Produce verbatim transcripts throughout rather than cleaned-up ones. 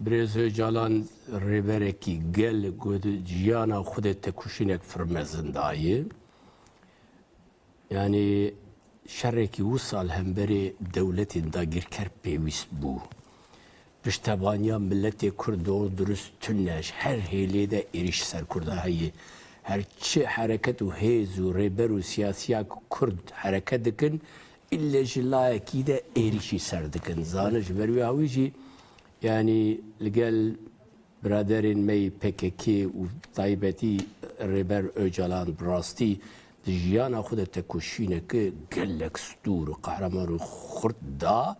Birêz Ocalan rêberekî gel ku di jiyana xwe de tekoşînek pir mezin daye. Yanî şerekî wisa li hemberî dewletên dagirker pêwîst bû. Piştevaniya miletê Kurd doğru dürüst tune, ji her hêlê de êrîş ser Kurda heye. Her çi hereket û hêz û rêber û siyasiya Kurd hereket dikin, îlle ji layekî de êrîşî ser dikin. Zane ji ber wî hawî jî, yanî li gel biraderên me yê P K K û taybetî Rêber Ocalan bi rastî di jiyana xwe de tekoşîneke gelek stûr û qehreman û xurt da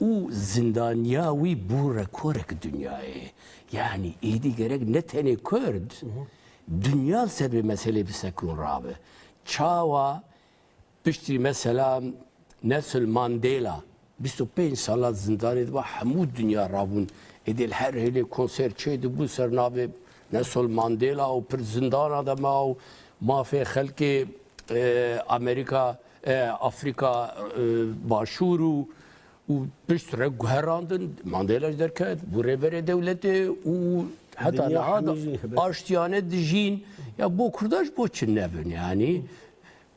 û zindaniya wî bû rekorek dinyayê. Yanî êdî gerek ne tenê Kurd, dinya li ser vê meselê bisekûn rabe. Çawa piştî mesela Nelson Mandela bîst û pênc sala zindanê de ba, hemû dinya rabûn. Êdî li her hêlê konser çê dibû ser navê Nelson Mandela û pir zindana de ma û mafê xelkê, e, Amerîka, e, Afrîka, e, Başûr û, û pişt re guherandin. Mandela jî derket, bû rêberê dewletê û heta Dinya niha da hemî jî, evet. Aştiyane dijîn. Ya bo Kurda ji bo çi nebin yanî?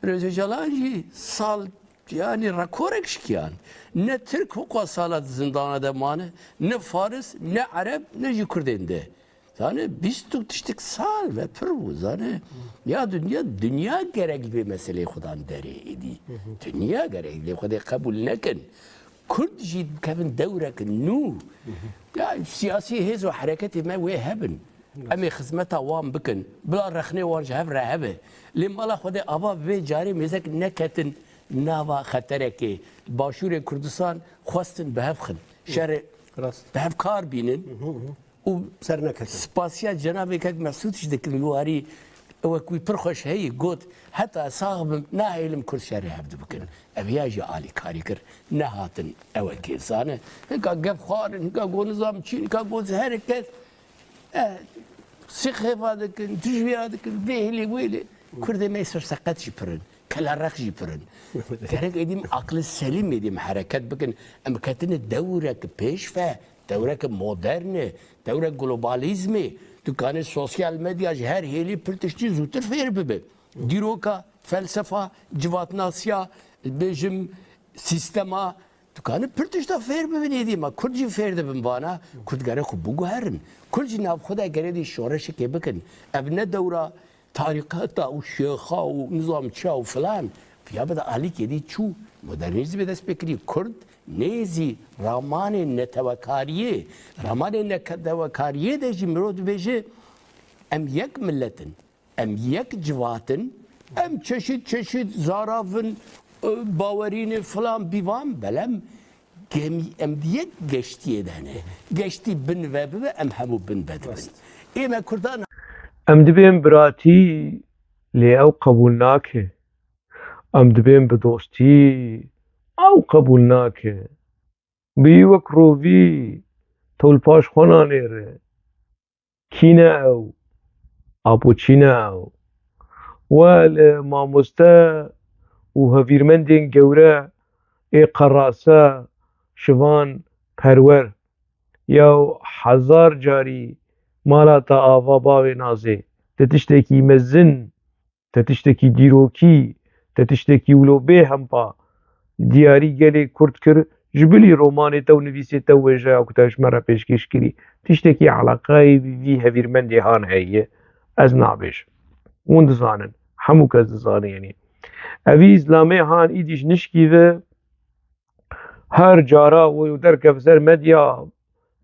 Birêz Ocalan jî sal, yanî rekorek şikiyan. Ne Tirk hûqa sala di zindana de mane, ne Faris, ne Ereb, ne jî Kurdên de. Zane bîst û tiştik sal ve pir bû, zane. Ya dinya, dinya gerek li vê meseleyê xwe dan derê êdî. Dinya gerek li vê xwe de qebûl nekin. Kurd jî dikevin dewrek nû. Ya siyasî hêz û hereketê me wê hebin. Em ê xizmeta wan bikin. Bila rexnê wan ji hev re hebe. Lê mala Xwedê ava vê carê mêzek neketin nava xeterekê. Başûrê Kurdistan xwestin bi hev xin. Şerê Rast. Bi hev kar bînin. Û Ser neketin. Spasiya Cenabê Kek Mesûd jî dikin, wî warî wek wî pir xweş heyî got, heta sax bim, nahêlim Kurd şerê hev dibikin. Ev ya jî alîkarî kir. Nehatin ewekê zane. Hinka gef xwarin, hinka got nizam çîn, hinka got her kes, eh, sixêfa dikin, tijviya dikin, vêhilî wêlê. Kurdê me serseqet jî pirin, kelerex jî pirin. Gerek êdîm aqli selîm êdîm hereket bikin. Em ketine dewrek pêşve, dewrek moderne, dewrek globalizmê. Dikane sosyal medya ji her hêlî pir tiştî zûtir fêr bibe. Dîroka, felsefa, civatnasiya, bêjim, sîstema, dikane pir tişta fêr bibin êdî. Ma Kurd jî fêr dibin vana. Kurd gere xwe biguherin. Kurd jî nav xwe de gere dî şoreşekê bikin. Ev ne dewra tarîqeta û şêxa û nizam çiya û filan. Piya bide alîkê dî çû. Modernîzmê dest pê kirî. Kurd nêzî ramanê netewekariyê. Ramanê netewekariyê de jî mirov dibêje, em yek milet in. Em yek civat in, em çeşit çeşit zarav in, e, bawerî ne filan bîvan, belem gemî, em di yek geştiyê de ne. Geştî bin ve bibe, em hemû bin ve dibin. Rast. Ê me Kurdan. Em dibên biratî, lê ew qebûl nake. Em dibên bi dostî, ew qebûl nake. Bi wek rovî, tewlpaş xwe nanêre. Kî ne ew? Apo çî ne ew? We li mamoste û hevîrmendên gewre ê qerase Şivan Perwer ya hezar carî mala te ava bavê nazê, te tiştekî mezin, te tiştekî dîrokî, te tiştekî wilo bêhempa diyarî gelê Kurd kir, ji bilî romanê te û nivîsê te û wêjeya ku te ji me re pêşkêş kirî, tiştekî eleqeyê vî hevîrmendê han heye, ez nabêjim. Hûn dizanin, hemû kes dizane, yanî. Evî Îslamê han îdî ji nişkî ve her cara wê derkeve ser medya,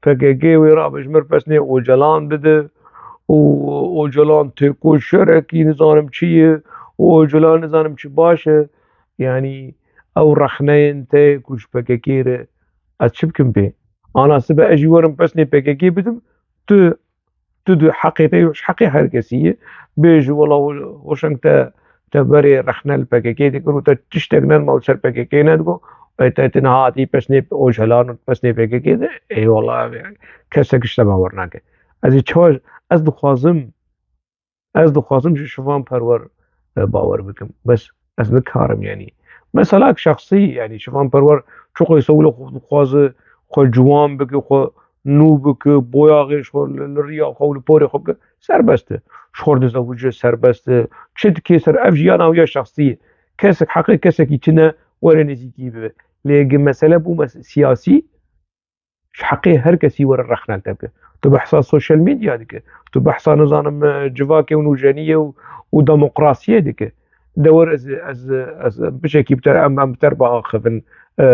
P K K wê rabe ji mir pesnê Ocalan bide û Ocalan têko şerekî nizanim çi ye û Ocalan nizanim çi baş e. Yanî ew rexneyên te ku ji P K K re ez çi bikim pê? Ana sibe ez jî werim pesnê P K K bidim, tu tu di heqê te, ji heqê her kesî ye. Bêje, wela ho-, hoşeng te, te berê rexne li P K K dikir û te tiştek nema li ser P K K nedigo. Ê te, te niha hatî pesnê Ocalan û pesnê P K K de, ê wela kesek ji te bawer nake. Ez ê çawa, ez dixwazim, ez dixwazim ji Şivan Perwer, e, bawer bikim. Bes ez nikarim, yanî. Meselak şexsî, yanî Şivan Perwer çiqasî wilo xwe dixwaze, xwe ciwan bike, xwe nû bike, boyaxê ji xwe li, li riya xwe û li porê xwe bike, serbest e. Ji xwe dizewice, serbest e. Çi dike ser ev jiyana wî ya şexsî ye. Kesek heqê kesekî tune were nêzîkî bibe. Lê gi mesele bû mes-, siyasî, ji heqê her kesî were rexne li te bike. Tu behsa sosyal medya dike. Tu behsa nizanim, e, civakê û nûjeniyê û, û demokrasiyê dike. De were ez, ez, ez bişekî bi te, em, em bi te re biaxivin, e, e,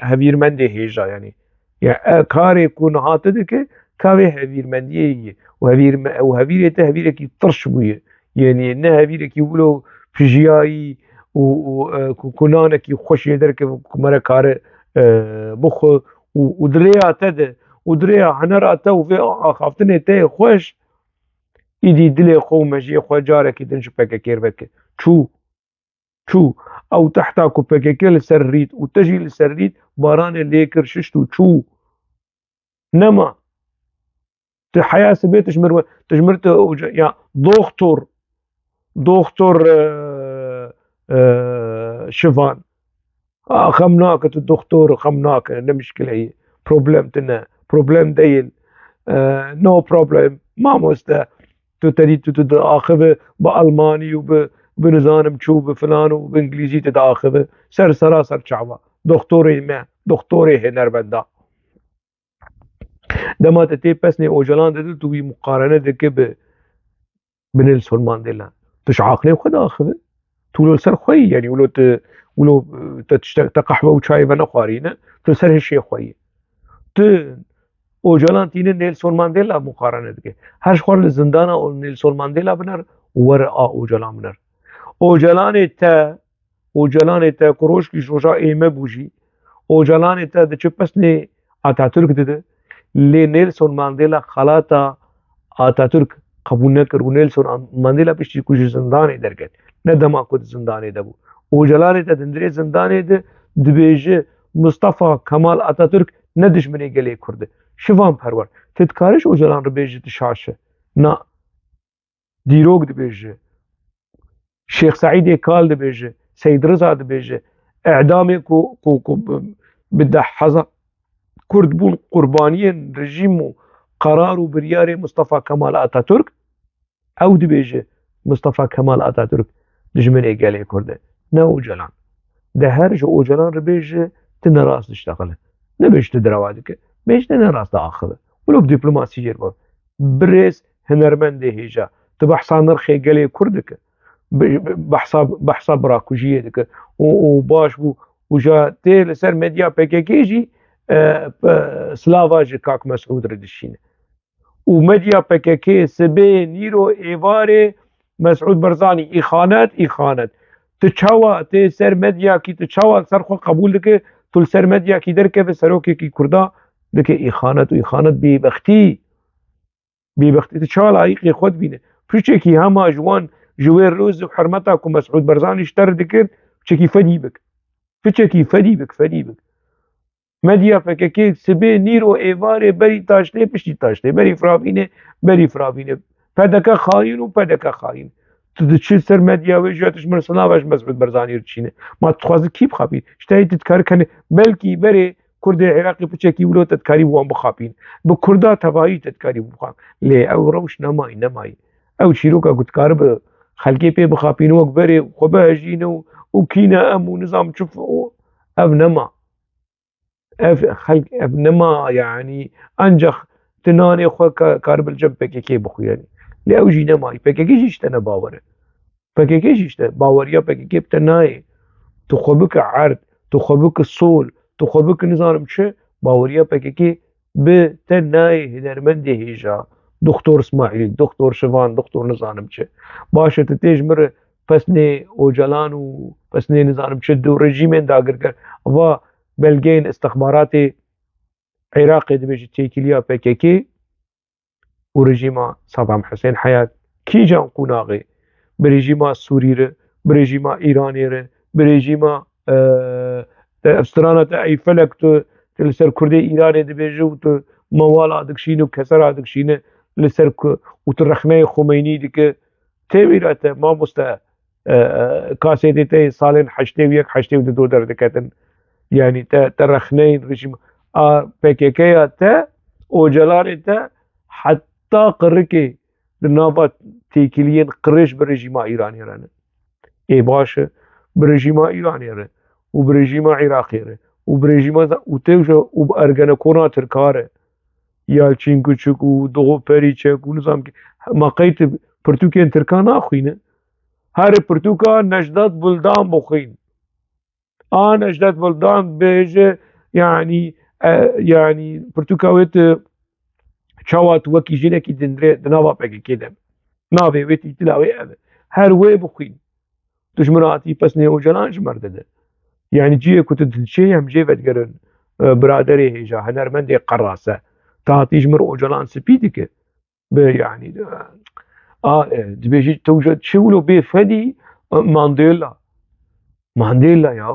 hevîrmendê hêja, yanî. Ya, e, karê ku niha tu dike, ka vê hevîrmendiyê ye. Û hevîrme-, û hevîrê te hevîrekî tirş bûye. Yanî ne hevîrekî wilo pijiyayî û, û, e, ku, ku nanekî xweş jê derkeve ku mere kare, e, bixwe û, û di rêya te de û di rêya hunera te û vê axaftinê te yê xweş, îdî dilê xwe û mejiyê xwe carekî din ji P K K re veke. Çû. Çû. Ew tehta ku P K K li ser rît û te jî li ser rît, baranê lê kir, şişt û çû. Nema. Tu heya sibê tu ji mir we, tu ji mir tu oca-, ya, doxtor, doxtor, e, e, Şivan. A, xem nake tu doxtor, xem nake, ne mişkile ye. Problem tune, problem değil. E, no problem. Mamoste, tu te dî tu, tu diaxive bi Almanî û bi, bi nizanim çû, bi filan û bi Îngilîzî tu diaxive. Ser sera ser çava. Doxtorê me, doxtorê hênermenda. Dema te tê pesnê Ocalan de tu wî muqarene dike bi, bi Nelson Mandela. Tu ji aqilê xwe diaxive. Tu wilo li ser xwe yî, yanî wilo tu, wilo, e, te tiştek, te qehwe û çayê venexwarîne. Tu li ser hişê xwe yî. Tu Ocalan tîne Nelson Mandela muqarene dike. Her ji xwe li zindana û Nelson Mandela biner, were a Ocalan biner. Ocalanê te Ocalanê te ku rojkî ji roja ême bû jî, Ocalanê te diçe pesnê Atatürk dide, lê Nelson Mandela xelata Atatürk qebûl nekir û Nelson Mandela piştî ku ji zindanê derket. Ne dema ku di zindanê de bû. Ocalanê te di hundirê zindanê de dibêje Mustafa Kemal Atatürk ne dijminê gelê Kurd e. Şivan Perwer, tu dikarî ji Ocalan re bêjî tu şaş e? Na. Dîrok dibêje, Şêx Seîdê Kal dibêje, Seyd Riza dibêje, îdamê ku, ku, ku bi, bi deh hezar Kurd bûn qurbaniyên rejîm û qerar û biryarê Mustafa Kemal Atatürk, ew dibêje Mustafa Kemal Atatürk dijminê gelê Kurd e, ne Ocalan. De her ji Ocalan re bêje, tu nerast diştexile. Nebêj tu derewa dike. Bêj te nerast diaxive. Wilo bi dîplomasî jê re bavê. Birêz hunermendê hêja. Tu behsa nirxê gelê Kurd dike. Bi-, bi-, behsa, behsa birakujiyê dike. Û, û baş bû. Û ja tê li ser medya P K K jî, e, pe-, silava ji kak Mesûd re dişîne. Û medya P K K sibê, nîro, êvarê Mesûd Barzanî, îxanet, îxanet. Tu çawa tê ser medyakî, tu çawa li ser xwe qebûl dike, tu li ser medyakî derkeve serokekî Kurda dike îxanet û îxanet, bêbextî. Bêbextî, tu çawa layîqê xwe dibîne? Piçekî hema ji wan, ji wê rêz û hurmeta ku Mesûd Barzanî ji te re dikir, piçekî fedî bik. Piçekî fedî bik, fedî bik. Medya P K K sibê, nîro, êvarê berî taştê, piştî taştê, berî firavînê, berî firavînê. P D K xayîn û P D K xayîn. Tu diçî ser medya wê, ji ya tu ji min re silava ji Mesûd Barzanî re dişîne. Ma tu dixwazî kî bixapî? Ji te yê tu dikarî kenê, belkî berê Kurdê Iraqê piçekî wilo te dikarî bi wan bixapîn. Bi Kurda tevayî te dikarî bixapîn. Lê ew rewş nemayî, nemayî. Ew çîroka ku dikare bi xelkê pê bixapîne, wek berê xwe bihejîne û, û kî ne em û nizam çi f-, û ev nema. Ev xelk, ev nema, yanî, ancax tu nanê xwe ka-, karibe li cem P K K bixwe, yanî. Lê ew jî nemayî. P K K jî ji te ne bawer e. P K K jî ji te, baweriya P K K bi te nayê. Tu xwe bike erd, tu xwe bike sol, tu xwe bike nizanim çi, baweriya P K K bi te nayê, hunermendê hêja. Doktor Îsmaîl, Doktor Şivan, Doktor nizanim çi. Baş e, tu tê ji min re pesnê Ocalan û pesnê nizanim çi du rejîmên dagirker, va belgeyên istixbaratê Iraqê dibêje têkiliya P K K û rejîma Saddam Hussein heya kîjan qonaxê? Bi rejîma Sûrî re, bi rejîma Îranê re, bi rejîma, e, e, ev strana te ey felek tu, tu li ser Kurdê Îranê dibêje û tu mewala dikişîne û kesera dikişîne li ser ku û tu rexneyê Xumeynî dike. Tê bîra te, mamoste, e, e, kasetê te yê salên heştê û yek, heştê û du derdiketin. Yanî te, te rexneyên rejîm a P K K ya te, Ocalanê te heta qirikê di nava têkiliyên qirêj bi rejîma Îranê re ne. Ê baş e, bi rejîma Îranê re û bi rejîma Iraqê re û bi rejîma za-, û tewşe û bi Ergenekona Tirka re. Yalçîn Kuçuk û Doğu Perîçek û nizam ki, ma qey tu pirtûkên Tirkan naxwîne? Here pirtûka Necdet Buldan bixwîn. A Necdet Buldan bêje, yanî, e, yanî pirtûka wê tu çawa tu wekî jinekî dindirê di nava P K K de. Navê wê tîtila wê ev e. Her wê bixwîn. Tu ji min hatî pesnê Ocalan ji mir dide. Yanî ciyê ku tu diçê em jê vedigerin, e, biraderê hêja, hunermendê qerase. Tu hatî ji mir Ocalan spî dike. Bi, yanî, a, e, dibêjî, tu uca çi wilo bê fedî, e, Mandela. Mandela ya.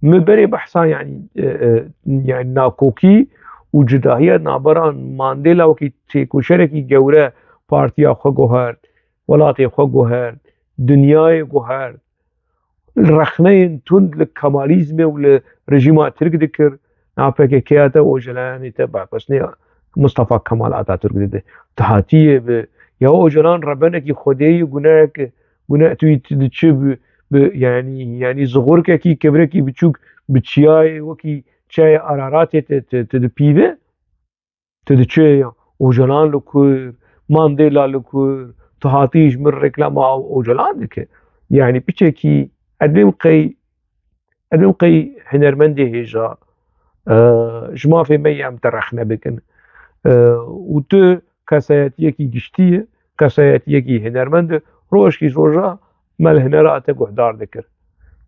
Mi berê behsa, yanî, e, e, yanî nakokî û cudahiya navbera Mandela wekî têkoşerekî gewre partiya xwe guhert, welatê xwe guhert, dinyayê guhert. Rexneyên tund li Kemalîzmê û li rejîma Tirk dikir, na P K K ya te Ocalanê te bapesnê Mustafa Kemal Atatürk dide. Tu hatiyê bi ya Ocalan rebenekî xwedê yî gunehek, guneh tu yî tu diçi bi, bi, yanî, yanî zixurkekî, kevrekî biçûk bi çiyayê wekî çiyayê Araratê te, te, te dipîve. Tu diçe ya Ocalan li kur, Mandela li kur, tu hatî ji min reklama Ocalan dike. Yanî piçekî edbêm qey, edbêm qey hunermendê hêja, e, ji mafê me yê em te rexne bikin. E, û tu kesayetiyekî giştî ye, kesayetiyekî hunermend e, rojkî ji roja me li hunera te guhdar dikir.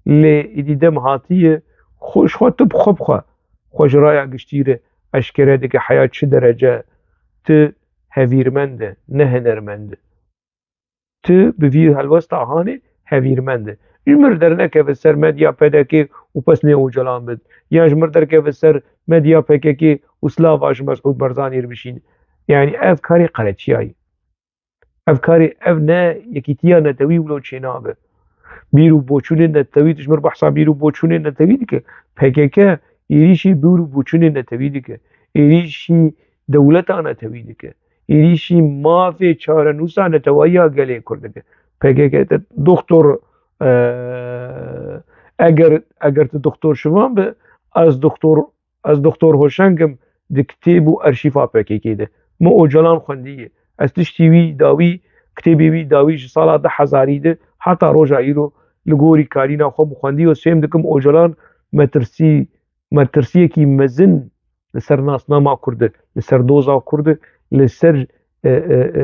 Lê êdî dem hatiye, xwe, ji xwe tu bi xwe bi xwe, xwe ji raya giştî re eşkere dike heya çi derece tu hevîrmend e, ne hunermend e. Tu bi vî helwesta hanê hevîrmend e. Ji mir dernekeve ser medya P D K û pesnê Ocalan bid. Ya ji mir derkeve ser medya P K K û silava ji Mesûd Barzanî re bişîn. Yanî ev karê qereçiyayî. Ev karê, ev ne yekîtiya netewî wilo çênabe. Bîr û boçûnên netewî, tu ji mir behsa bîr û boçûnên netewî dike. P K K êrîşî bîr û boçûnên netewî dike. Êrîşî dewleta netewî dike. Êrîşî mafê çarenûsa netewayiya gelê Kurd dike. P K K te doktor, e, eger, eger tu doktor Şivan be, ez doktor Ez Doktor Hoşeng im di kitêb û erşîfa P K K de. Min Ocalan xwendiye. Ez tiştî wî dawî, kitêbê wî dawî ji sala du hezarî de heta roja îro li gorî karîna xwe min xwendiye û sêm dikim Ocalan metirsî, metirsiyekî mezin li ser nasnama Kurd e, li ser doza Kurd e, li ser, e, e, e,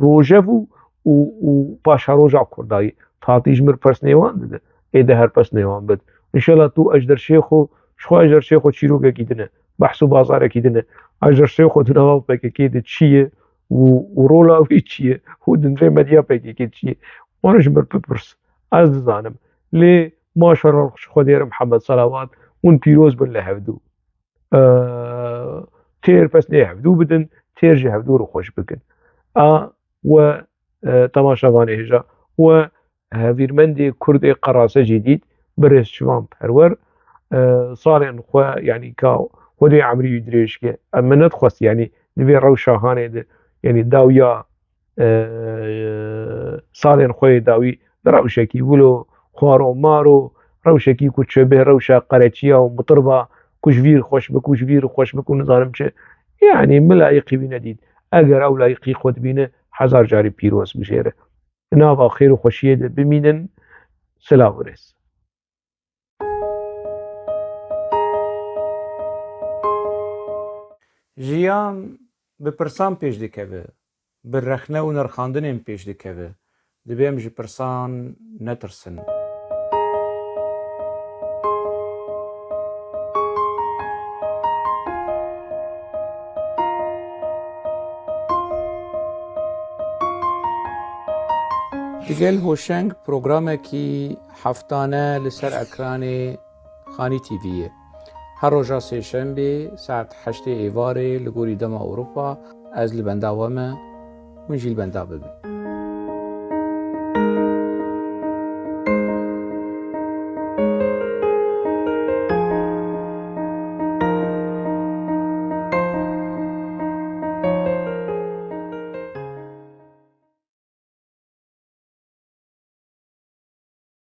rojev û, û, û paşeroja Kurda ye. Tatî ji mir pesnê wan dide. Ê de her pesnê wan bid. Înşallah tu Ejder Şêxo, ji xwe Ejder Şêxo çîrokekî din e. Behs û bazarekî din e. Ejder Şêxo di nava P K K de çi ye û, û rola wî çi ye û di nirê medya P K K çi ye. Wan ji mir bipirs. Ez dizanim. Lê maşallah ji Xwedê re Mihemed Selawat hûn pîroz bin li hevdû. Eee, têr pesnê hevdû bidin, têr ji hevdû re xweş bikin. A we, e, temaşevanê hêja, we hevîrmendê Kurdê qerase jî dît, birêz Şivan Perwer, e, salên xwe, yanî ka Xwedê emrî wî dirêj ke. Em min nedixwest, yanî di vê rewşa hanê de, yanî dawiya, e, salên xwe yê dawî di rewşekî wilo xwaro maro, rewşekî ku çi bê rewşa qereçiya û mitirba, ku ji vîr xweş bi, ku ji vîr xweş bi, ku nizanim çi. Yanî min layiqî wî nedît. Eger ew layiqî xwe dibîne, hezar carî pîroz bijêre. Di nava xêr û xweşiyê de bimînin. Silav û rêz. Jiyan bi pirsan pêş dikeve, bi rexne û nirxandinên pêş dikeve. Divê em ji pirsan netirsin. Digel Hoşeng programekî heftane li ser ekranê Xanî T V ye. Her roja sêşembê saet heştê êvarê li gorî dema Ewropa ez li benda we me, hûn jî li benda bibin.